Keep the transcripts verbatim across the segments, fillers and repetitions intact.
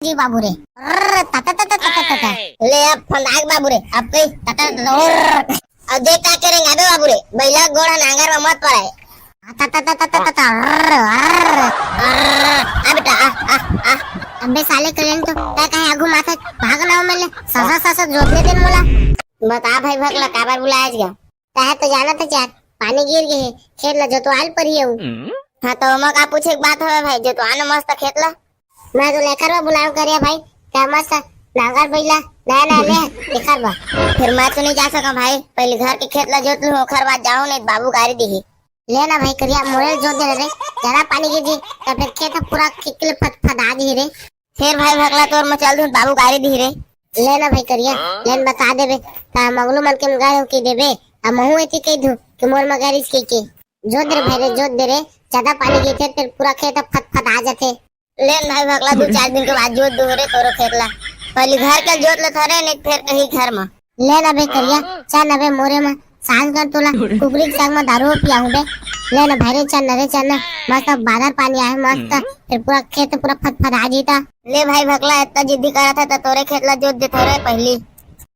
जी बाबू रे। अर्र, ता, ता, ता। ले अब फंदाक बाबू रे, अब कहीं ता, ता, ता, अर्र। अब देख का करेंगे अबे बाबू रे, बैला गोड़ नांगर में मत पड़ाए। ता, ता, ता, अर्र, अर्र। अर्र, आ बेटा, आ, आ, आ। अबे साले करेंगे तो, तैं काहे आगू माथा, भाग ना हो मेले, ससा, ससा जोत ले दे मोला। बता भाई भकला, काबर बुलाया गया? तैं तो जाना था चार, पानी गिर गए है, खेत ला जोतवाल पर ही हूँ। हाँ तो ओमा का पूछे के बात हवे भाई, जोतवा न मस्त खेत ला। मैं तो लेकर बा बुलाव करिया भाई, तैं मस्त नांगर बैला नया नया ले, लेकर बा। फिर मैं तो नहीं जा सका भाई, पहले घर के खेत ला जोत लूँ, ओखर बाद जाओ, नहीं बाबू गारी दिही। ले ना भाई करिया, मोरे जोत दे रे, ज्यादा पानी गिर जी, तब फिर खेत पूरा खिकले फत फदा दी रे। फिर भाई भकला तोर में चल दूँ, बाबू गारी दिही रे। ले ना भाई करिया, ले ना बता देबे, ता मंगलू मन के में गारी की देबे, आ महू एती कह दूँ कि मोर में गारी के के। जोत दे रे भाई रे, जोत दे रे, ज्यादा पानी गिरथे, फिर पूरा खेत फत फत आ जाथे। ले न भाई भकला, दू चार दिन के बाद जोत दूँ रे तोरो खेत ला। पहली घर के जोत ले थोरे, नहीं फिर कहीं घर में। ले न बे करिया, चल न बे मोरे में, सांझ कर तोला कुकरी के साग में दारू पियाऊँ बे। ले न भाई रे, चल न रे, चल न। मस्त बादर पानी आए, मस्त। फिर पूरा खेत पूरा फतफता जीता। ले भाई भकला, इतना जिद्दी करत है तो तोरे खेत ला जोत दे थोरे पहली।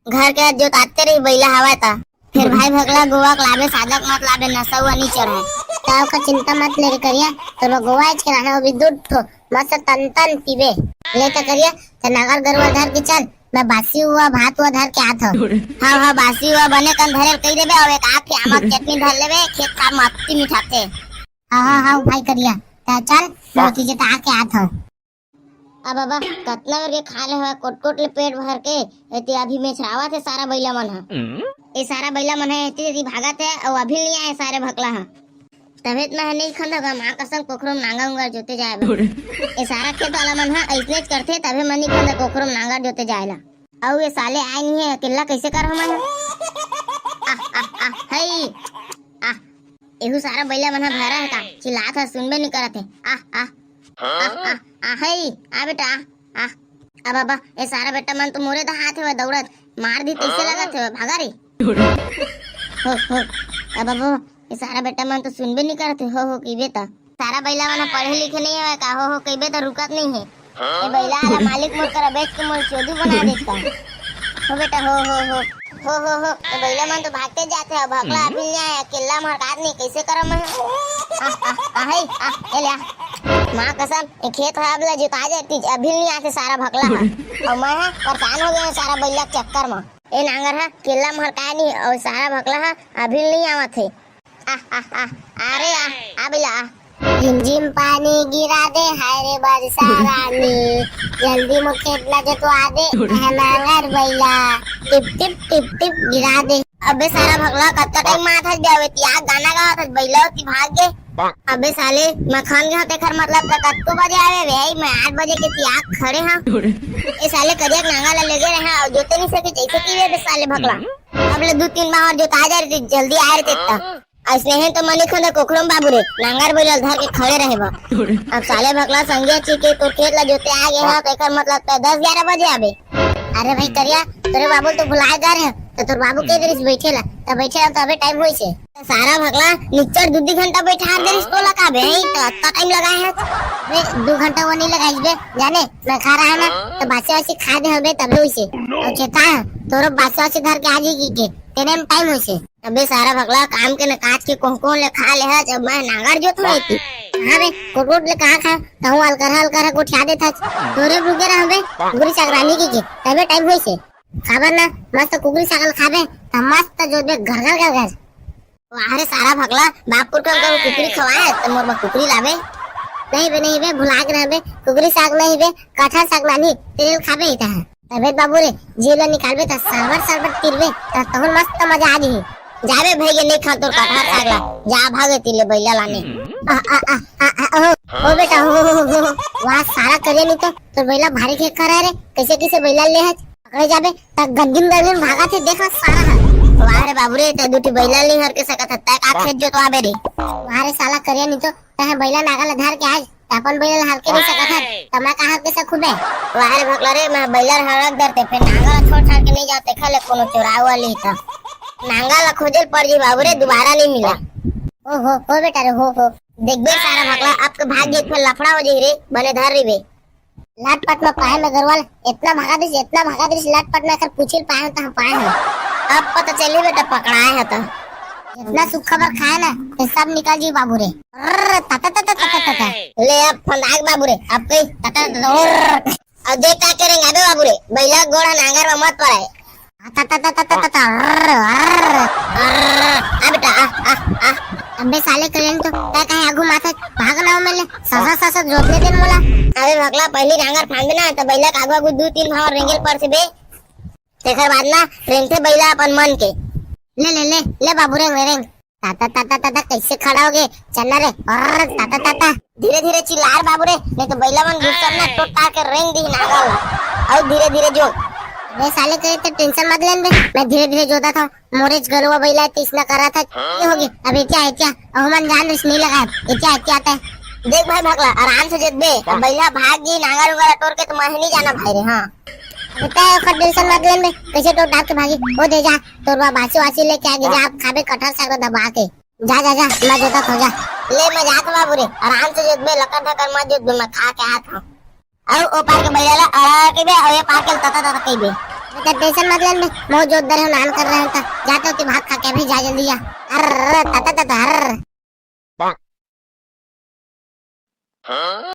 घर के जोत आते रही बैला हवा ता। फिर भाई भकला गोवा के लाबे, सादा के मत लाबे, नशा हुआ नहीं चढ़े। ताव का चिंता मत ले रे करिया, तोर गोवा आज के रहा अभी दू ठो, मस्त तन तन पीबे। ले तो करिया, ते नागर गरुआ धर के चल, मैं बासी हुआ भात हुआ धर के आत हूँ। हाँ, हाँ, बासी हुआ बने कन धरे कही देबे, और एक आख के आमक चटनी धर लेबे, खेत खार मत्ती मिठाते। हाँ, हाँ, हाँ, भाई करिया, ते चल, मैं तुझे तो आके आत हूँ। अब बाबा, कतना बेर के खा ले हवय, कोट-कोट ले पेट भर के, एती अभी मेछरावत हे सारा बइला मन ह। ए सारा बइला मन ह एती एती भागत हे, अउ अभी नइ आए सारे भकला ह। तभे त मैं ह नइ खंदव गा, माँ कसम कोखरो म नांगर उंगर जोते जाए बर। ए सारा खेत वाला मन ह अइसनेच करथे, तभे मैं नइ खंदव कोखरो म नांगर जोते जाए ला। अउ ए साले आए नइ हे, अकेल्ला कइसे करहूँ मैं ह? आह, आह, आह, हई, आह। एहू सारा बइला मन ह भैरा हे का? चिल्लात ह, सुनबे नइ करत हे। आह, आह, आह, आह, आह, हई, आ बेटा, आह, आह। आ बाबा, ए सारा बेटा मन तो मोरे दहात हेवय दौड़त, मार दी तइसे लगत हेवय, भागा रे। हो, हो, आ बाबा, ए सारा बेटा मन तो सुनबे नइ करत हे, हो, हो, कहिबे त। सारा बइला मन ह पढ़े लिखे नइ हेवय का, हो, हो, कहिबे त रुकत नइ हे। ए बइला ला मालिक मोर करा बेच के मोर चोदू बना देत का। हो बेटा, हो, हो, हो। हो, हो, हो। ए बइला मन तो भागते जाथे, अब भकला अभी नइ आए, अकेल्ला महरकात नइ, कइसे करव मैं? आ, आ, आ, हे, आ, ए ले आ। माँ कसम, ए खेत ह अब ले जोता जाए, तीज अभी नइ आथे सारा भकला ह। अउ मैं ह परेशान हो गे हंव सारा बइला के चक्कर म। ए नांगर ह अकेल्ला महरकाय नइ, अउ सारा भकला ह अभी नइ आवत हे। आ, आ, आ, अरे आ, आ बइला आ। रिमझिम पानी गिरा दे, हाय रे बरसा रानी, जल्दी मोर खेत ला जोतवा दे, है नांगर बइला, टिप टिप टिप टिप गिरा दे। अबे सारा भकला कतका टाइम मात हस बे, अबे तियाक गाना गावत हस, बइला ओती भाग गे। अबे साले, मैं खन गे हंव तेखर मतलब त कतको बजे आवे बे, मैं आठ बजे के तियाक खड़े हंव। ए साले करिया के नांगर ला लेगे रहे हंव, अउ जोते नइ सके, जइसे कि बे साले भकला। अब ले दू तीन बार जोता जा रहे, जल्दी आए रहे त। अइसने हे तो मनी खंदा कोखरो म बाबू रे, नांगर बइला ल धर के खड़े रहे बा। अब साले भकला संगे छी के तोर खेत ला जोते आ गे हा, तो एकर मतलब तो दस ग्यारह बजे आबे। अरे भाई करिया, तोरे बाबू तो भुलाए गा रहे, तो तोर बाबू के दरिस बैठे ला, त बैठे ला तो अबे टाइम होइसे। सारा भकला निच्चर दू दी घंटा बैठा दरिस तोला का बे, तो अतना टाइम लगाए है। बे, दू घंटा वो नइ लगाइस बे, जाने, मैं खा रहा है ना, तो बासी वासी खा दे हबे तबे होइसे। अच्छा, का? तोरो बासी वासी धर के आ जाएगी के, तेने में टाइम होइसे। अबे सारा भकला काम के न काज के कोहकोन ले खा ले हच, अब मैं नांगर जोत हूँ एती। हाँ बे, कोटकोट ले कहाँ खा, तहूँ अलकर अलकर गोठिया देत हच। तोरे रुके रह बे, कुकरी साग रानी की के, तबे टाइम होइसे। खाबर ना, मस्त कुकरी साग ल खाबे, त मस्त जोतबे घर घर घर घर। वाह रे सारा भकला, बाप पुरखा को कुकरी खवाए, त मोर बर कुकरी लाबे। नहीं बे, नहीं बे, भुला के रहबे, कुकरी साग नहीं बे, कटहर साग नानी, तेरे ल खाबे ही तहाँ। अबे बाबू रे, जीव ला निकालबे त सरबट सरबट तीरबे, त तहन मस्त मजा आ जही। जाबे भइया, नइ खा तोर कटहर साग ला, जा भागे तीले बइला लाने। आ, आ, आ, आ, आ, ओ, ओ बेटा, हो, हो, हो, हो, हो। वाह, सारा करिया नइ तो, तोर बइला भारी खेखर हे रे, कइसे कइसे बइला ले हच, पकड़े जाबे, त गंदिम गंदिम भागत हे, देख सारा ह। वाह रे बाबू रे, त दू ठी बइला नइ हर के सकत ह, तै का खेत जोतवाबे रे? वाह रे साला करिया नइ तो, तैं बइला नांगर ला धर के आज, त अपन बइला ला हर के नइ सकत हस, त मैं का हर के सकहूं बे? वाह रे भकला रे, मैं बइला ला हर के धरते, फेर नांगर ला छोड़ छाड़ के नइ जाव, तेखर ले कोनो चोराव वाली त। नांगर ला खोजे ल पड़ जी बाबू रे, दुबारा नइ मिला। ओ हो, हो बेटा रे, हो, हो। देख बे सारा भकला, अब तो भाग जे, फेर लफड़ा हो जाही रे, बने धर रहिबे। लटपट में पाए में गरुवा ल, इतना भगा दिस, इतना भगा दिस लटपट में, एकर पूछी ल पाए हंव त हम पाए हंव। अब पता चली बेटा, पकड़ाए हे त। इतना सुख खबर खाए ना, त सब निकल जी बाबू रे। अर्र, तता, तता, तता, तता। ले अब फंदाग बाबू रे, अब कही तता, तता, अर्र। अब देख का के रेंगाबे बाबू रे, बइला गोड़ ह नांगर में मत पड़े। तता, तता, तता, तता, अर्र, अर्र। अर्र, आ बेटा, आ, आ, आ। अबे साले करेन तो, तैं काहे आगू माथा भाग ना हो मेले, ससा, ससा जोतने देन मोला। अबे भगला, पहली नांगर फांदे ना, त बइला के आगू, आगू दू तीन भांवर रेंगे ल परथे बे। तेकर बाद ना, रेंगथे बइला अपन मन के। ले, ले, ले, ले बाबू, रेंग, रेंग। तता, तता, तता, कैसे खड़ा होगे? चल ना रे। अर्र, तता, तता। धीरे धीरे चिल्ला रे बाबू रे, नहीं तो बइला मन गुस्सा में ना टोटार के रेंग दिही नांगर ला। अउ धीरे धीरे जोत। अबे साले, करेन तो tension मत लेन बे, मैं धीरे धीरे जोतत हंव। मोरेच गरुवा बइला तइसना करत हे। ये होगे, अब एतिया, एतिया, अहू मन जान रिस नहीं लगाए, एतिया, एतिया आते। देख भाई भगला, आराम से जोतबे, बइला भाग गे, नांगर उंगर टोर के त मैं नहीं जाना भाई रे, हाँ। अबे तैं ओकर tension मत लेन बे, कैसे टोर डाल के भागी, ओ दे जा, तोर बा बासी वासी लेके आगे जा, आप खाबे कटहर साग दबा के। जा, जा, जा, मैं जोतत हंव, जा। ले, मैं जात हंव बाबू रे, आराम से जोतबे, लकर धकर मत जोतबे, मैं खा के आत हंव। अउ ओ पार के बइला ला अरा कहिबे, अउ ए पार के तता तता कहिबे। बेटा tension मत लेन बे, मैं जोत दे रहेंव, नान कर रहेंव त। जात हंव, तैं भात खा के अभी जा, जल्दी जा। अर्र, तता तता, अर्र।